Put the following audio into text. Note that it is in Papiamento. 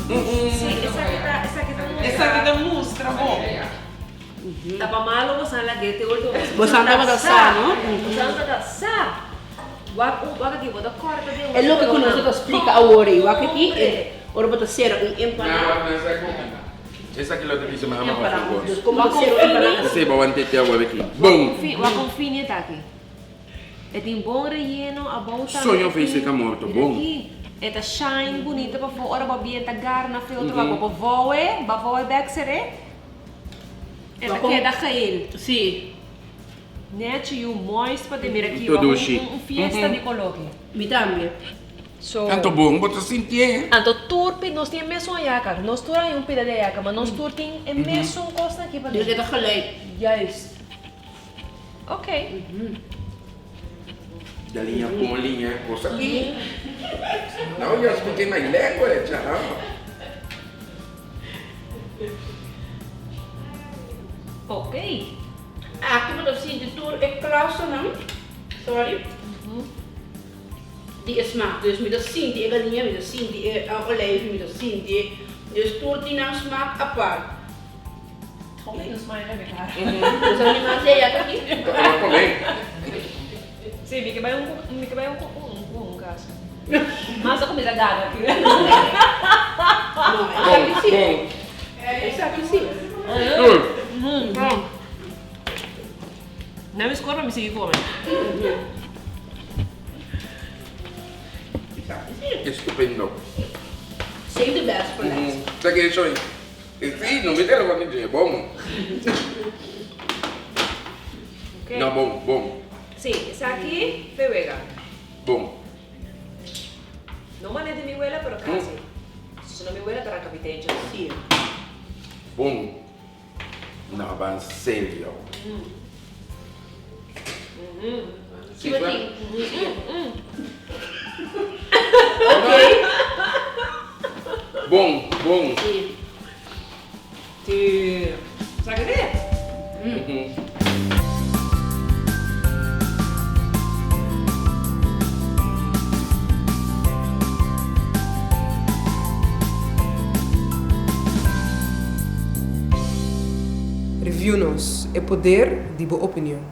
Si, esaki ta, esaki ta mustra. Esaki ta mustra bon. Ta pa malo bosan lag'é te ultimo. Bosan tabata sa, no? Bosan tabata sa. Wak un, wak aki, bo ta kòrta den E loke ku nos ta splika awor ei, wak aki, ora bo ta sera un empaná. Esaki lo ta bisa mi ama Empaná, of dus komo ta sera un empaná así. Esei bo wante te awor aki. Bon! Wak un fini e ta aki. E tin bon reyeno abou tambe. Soño feest ta morto bon. E ta shine bunita pafó ora bo bienta garna filtro wak bo por vouwe, bo a vouwe bek ser'é. E ta keda geel. Sí. Nechi yu moist pa den mira ki wak un fiesta di kolo ki. Mi tambe. So. Anto bon bo ta sintié. Anto tur pi nos tin e mesun ayaka. Nos tur haña un pida di ayaka ma nos tur tin e mesun kosnan aki pa den. Dus e ta gelijk. Juist. Ok. Galiña bon liña e cos aki. Now you are speaking my language, aha. Ok. Aki bo ta sinti tur e klasonan, sorry, di e smaak. Dus mi ta sinti e galiña, mi ta sinti e olijf, mi ta sinti, dus tur tin nan smaak apart. Nos a mima haci ayaka aki. Si, mi ke bai un mi ke bai un un casa. Mas a cuminsa gana aki. No, esaki si. Esaki si. Na mi score pa mi sigui come. Esaki si. Estupendo. Save the best for last. Sa ke soy? Si, no mi telefon di dje, bon. Okay. No, bon, bon. Si, esaki fe wega. Bon. No mane di mi wela, pero casi. Si no mi wela ta ranca mi tencho. Si. Bon. No, ban serio. Si bo tin. Bon, bon. Si. Si. Sa ke te? Review nos, e poder di bo opinion.